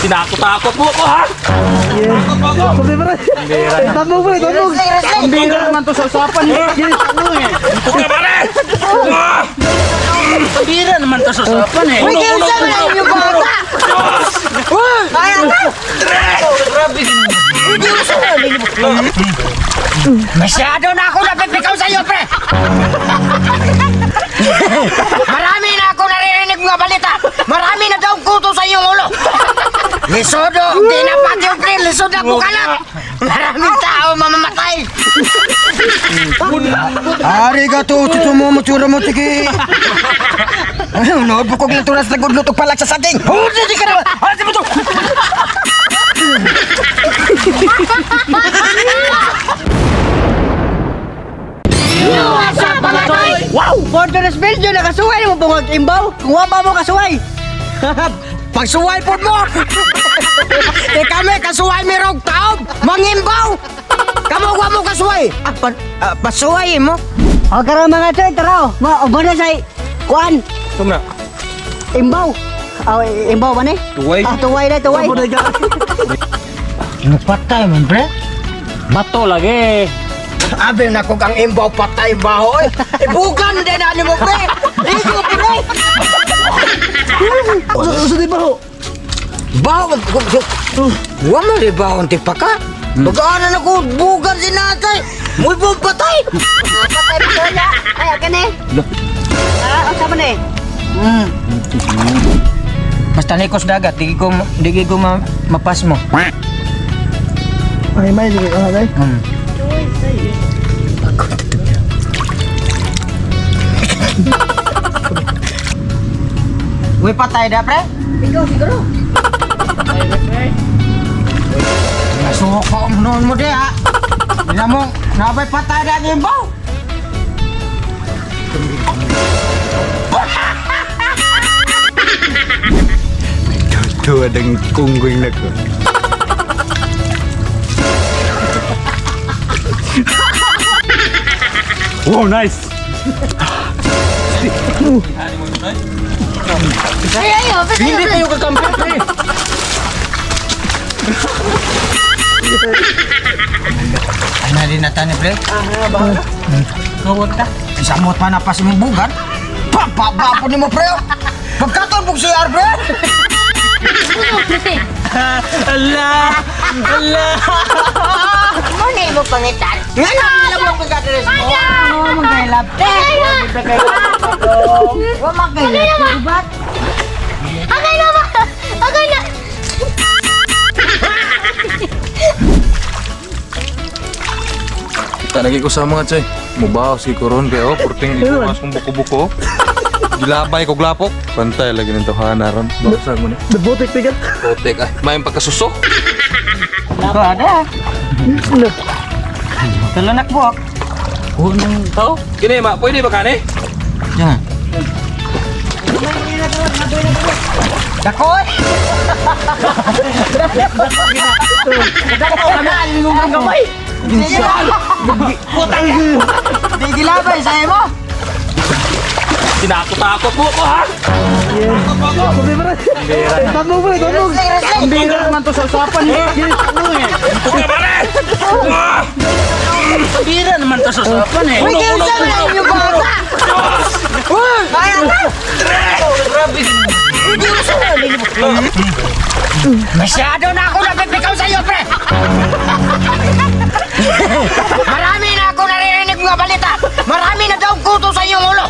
Tinakot-takot mo ako, ha? Tambog pre, tambog. Ang bira naman to sa usapan eh. Ano eh? Puta pare! Ah! Ang bira naman to sa usapan eh. Uy, kayo sa mga inyong bata! Ay, ano? Masyado na ako napipikaw sa iyo, pre! Marami na ako naririnig mga balita! Marami na daw kuto sa iyong ulo! Lisodo! Di na pati yung pre! Lisod na bukalat! Maraming tao mamamatay! Arigato, tutumo mo, tsura mo, tiki! Ano, bukog lang turas na gudlot og palak sa saging! Oh, di ka naman! Ano mo to? Wow! For the video, nakasuway mo bungag imbaw. Kung wa pa mo kasuway. Pagsuway po mo! Kay kami, kasuway mi rog taob! Mangimbaw! Kamu wa mo kasuway! Ah, pa, ah, pasuway mo? O karon mga choy, tara. oh. Ma, uban na say kuan. Tum na. Imbaw. Oh, imbaw ba ni? Tuway. Ah, tuway na, tuway. Patay man, pre. Bato lagi. Abi na kog ang imbaw patay ba hoy? Ibugan din na nimo, pre. Igo, pre. Uso di ba ho? Baho Wa man di bahon ti paka. Bagaan na ko bugan si natay. Muy bong patay. Patay ba na? Ay, akin eh. Ah, ang sama na eh. Basta nikos dagat, di ko mapas mo. Ay, may sige, ay. Uy, patay da, pre. Ikaw siguro. Nasuko mo noon mo di ha. Ina mo, nabay patay da ang imbaw. Tuwa ng kunggoy na ko. Wow, nice! Hindi kayo kakampi pre. Ay, na din natan ni pre. Kawat ka. Isamot pa na pas imong bugan. Pa pa pa po nimo pre. Pagkaton pug CR pre. Ala! Ala! Mo na mo pangitan. Nga na nila mo pagkadres mo. Mo magaylap. Wa magaylap. Agay na ba? Agay na! Kita lagi ko sa mga chay. Mubaw si koron kayo, purting ikumas kong buko-buko. Gilabay ko glapok. Pantay lagi nito hana ron. Bawasan mo ni. Nabutik tigat. Putik ay. May pagkasuso. Ada. Tulanak buok. Unang tao. Kini ma, pwede ba kani? Yan. Dakoy. Dako ka na, alinong ang gamay. Putang. Di gilabay sa imo. Tinakot-takot mo ako, ha? Tambog pre, tambog. Ang bira naman to sa usapan eh. Ano eh? Puta pare! Ah! Ang bira naman to sa usapan eh. Uy, kayo sa mga inyong bata. Ay, ano? Masyado na ako napipikaw sa iyo, pre! Marami na ako naririnig mga balita! Marami na daw kuto sa iyong ulo!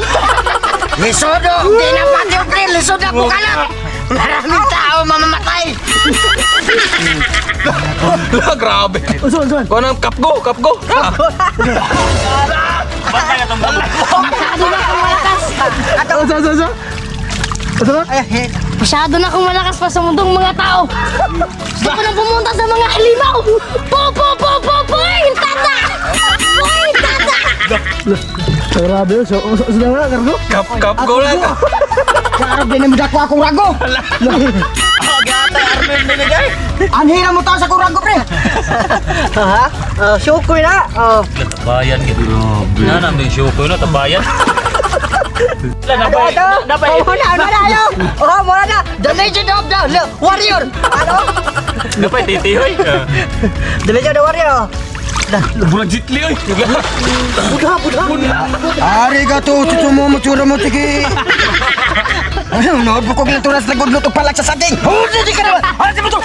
Lisodo! Di na pati yung pre! Lisod na bukalat! Maraming tao mamamatay! Grabe. Uso, uso. Kuha ng kapgo, kapgo. Masyado na akong malakas. Uso, uso, uso. Uso ba? Masyado na akong malakas pa sa mundong mga tao. Gusto ko nang pumunta sa mga halimaw. Po, po, po, po, po, tata! Po, tata! Grabe, uso, uso, uso na nga, kargo. Kap, kapgo lang. Karap din mo dako akong rago! Gatay, Armin binigay. Anhira mo tao sa akong rago, pre! Ha? Sukoy na. Oh. Tabayan, grabe. Na, namin siyuko na, tabayan. Ano ito? Oh, na, ano na, ano? Oh, mura na. The Legend of the Warrior. Ano? Napay titi hoy. The Legend of the Warrior. Bulag jitli oy. Budha, budha. Arigato, tsumo mo tsura mo tiki. Ano, nood ko kong turas na gudlot og palak sa saging. Oh, di ka naman. Ano si mo to?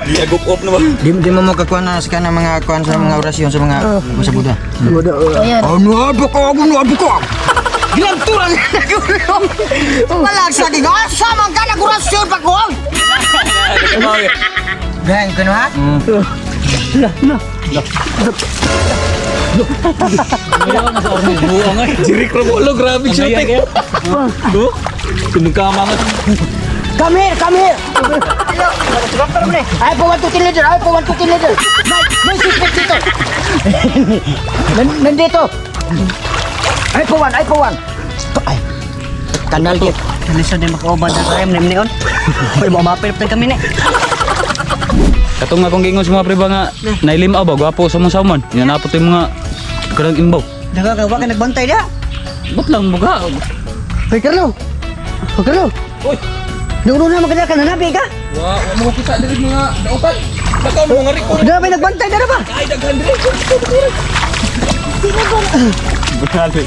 Giagup-up na ba? Di mo mo kakuan na sa kana mga kuan sa mga orasyon sa mga sa Buddha. Buddha. Ano ko ano ko. Gilanturan na gulong. Palak sa saging. Ah, sama ka na orasyon pa ko. Bang, kuno ha? Jirik ra mo lo, grabe shooting. Oh. Sinugkama nga. Come here, come here. Hello. Ay, po 1 to 10 leader. Ay, po 1 to 10 leader. May suspect dito. Nandito. Ay po one, ay po one. Ay. Kanal gyud. Nalisod din makauban na tayo, nemneon. Uy, mamapil pa kami ni. Katong nga kong gingon sa mga pre ba nga nailimaw ba gwapo sa mga salmon. Yan napot yung mga karang imbaw. Daga ka, wa ka nagbantay dia. Ba't lang buga? Hoy, Carlo. Hoy, Carlo. Uy. Nuno na maganda ka, nanabi ka. Wa, wa mo kita diri mga dautan. Bakaw mo nga record. Daga may nagbantay dara ba? Ay daghan diri. Grabe.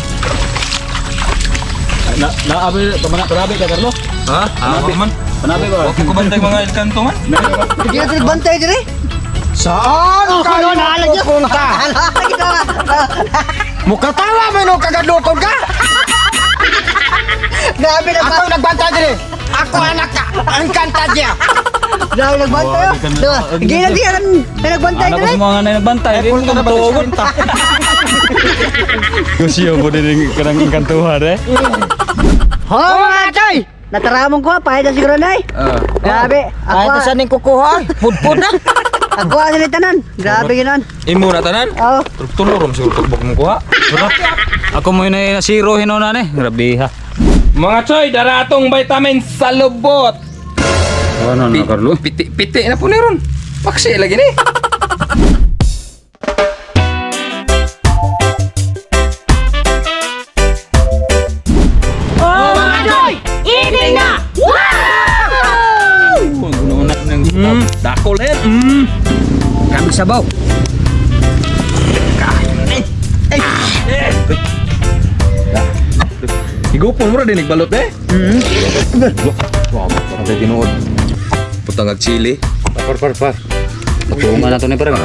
Na naabi pamana panabi ka Carlo? Ha? Ah, man. Panabi ba? Wa ko bantay mga elkanto man. Hindi na nagbantay dire. Saan kayo naalag niya. pupunta? Mukatawa mo no kagadlokon ka? Grabe na Ako nagbantay diri. Ako anak ka. Ang kanta niya. Grabe nagbantay oh. Diba? Gina di kan nagbantay Anak ko dire. sa mga nagbantay. Di mo tugon. Gusiyo po din kanang engkantuhan eh. Ho, mga choy. Nataramon ko pahit na siguro nay. Grabe. Ako Ay, sa ning kukuha. Pudpud na. Ako ang tanan. Grabe ginon. Imo na tanan. Oh. Tulo rom siguro tugbok mo kuha. Ako mo na zero hinuna ni. Grabe ha. Mga choy, daratong vitamin sa lubot. Ano na Carlo? Piti piti na po ni ron. Paksi lagi ni. Oh, mga Joy! Eating na! Wow! Gunaon na ng dako len. Grabe sabaw. Higupon mo ra din nagbalot eh. Mm. Wow, pantay tinuod. Putang ag chili. Par par par. Patuungan na to ni parang.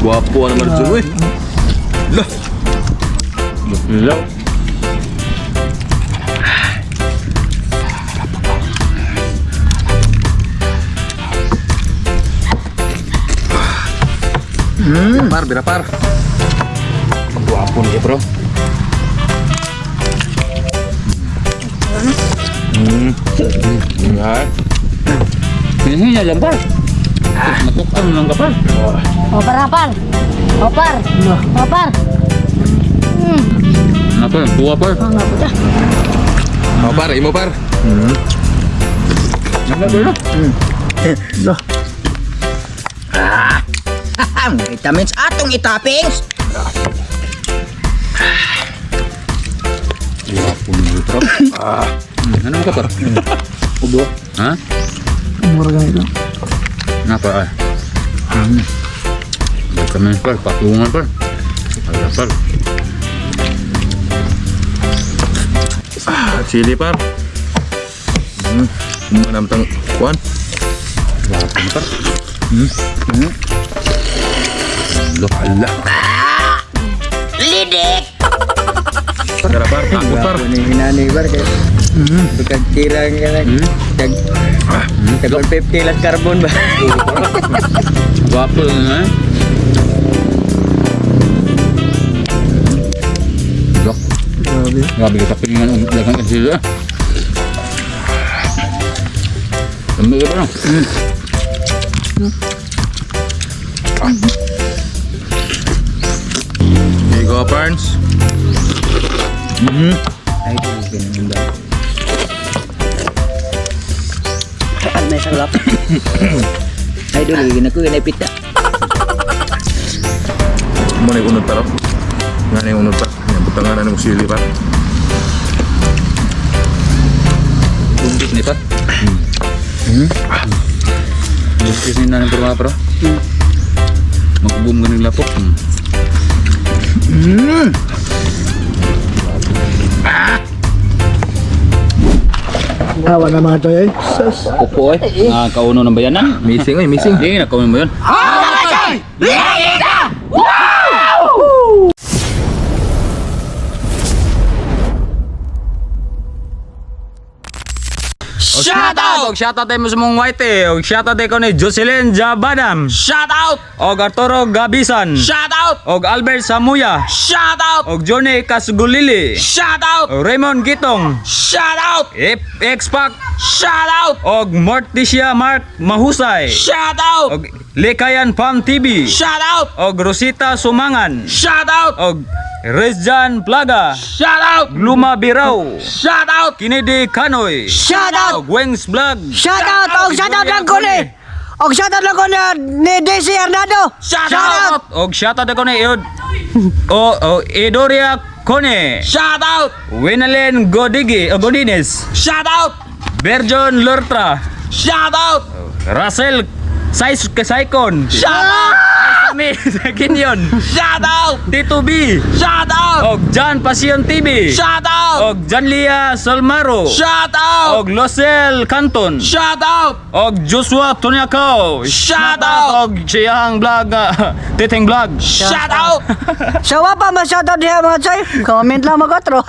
Gwapo naman dyan, uy. Lah. Hello. Par, bira par. Gwapo niya bro. Yan. Hinihinya lang par. Matukan lang ka par. O, par, par. O, par. O, par. Ano par? Buwa par. Oh, nga po ta. Oh, par, imo par. Ano bro? Ang vitamins atong itoppings. Gwapo niya bro. Ano mo ka par? Ubo. Ha? Mura ganito. Nga par ay. Kami par, patungan par. Ala par. Ah, chili par. Manamtang kuan. Gwapo niya par. Ala. Lidik. Tara par, takot par. Hinani bar kay. Pagkirang ka na. Kag kag 150 lang carbon ba. Gwapo na eh. Dok. Grabe. Grabe ka pilingan ang daghang sila. Dami ka ba no? Here you go, parents. Ay, ganun. May sarap. Idol, ginako ginapita. Mo na unod pa ro. Nga na yung unod pa. Yan, butangan na ng sili pa. Bumbit ni pa. Justice ni nanin mga pro. Magbum ganing lapok. Awa na mga toy. Sus. Upo eh. Ah, kauno ng bayanan. Missing oy, missing. Hindi, nakauno mo yun. Shout out! Og shout out tayo mo sa mong white eh. Og shout out ko ni Jocelyn Jabadam. Shout out! Og Arturo Gabisan. Shout out! Og Albert Samuya. Shout out! Og Johnny Kasgulili. Shout out! Og Raymond Gitong. Shout out! X-Pac. Shout out! Og Morticia Mark Mahusay. Shout out! Og Likayan Pam TV. Shout out! Og Rosita Sumangan. Shout out! Og Rezjan Plaga. Shout out! Gluma Biraw. Shout out! Kinidi Kanoy. Shout out! Og Wings Vlog. Shout out! Og shout out lang ko ni. Og shout out lang ko ni Desi Arnado. Shout out! Og shout out ako ni Eod. O Edoria Kone. Shout out! Winalyn Godigi, o Godines. Shout out! Berjon Lortra. Shout out! Russell Sais Saikon. Shout out! Kami sa Kinyon. Shout out! Tito B. Shout out! Og John Pasion TV. Shout out! Og John Lia Solmaro. Shout out! Og Losel Canton. Shout out! Og Joshua Tonyakaw. Shout out! Og Siyang Vlog, Titing Vlog. Shout out! So wa pa ma shout out diha mga toy. Comment lang mga otro.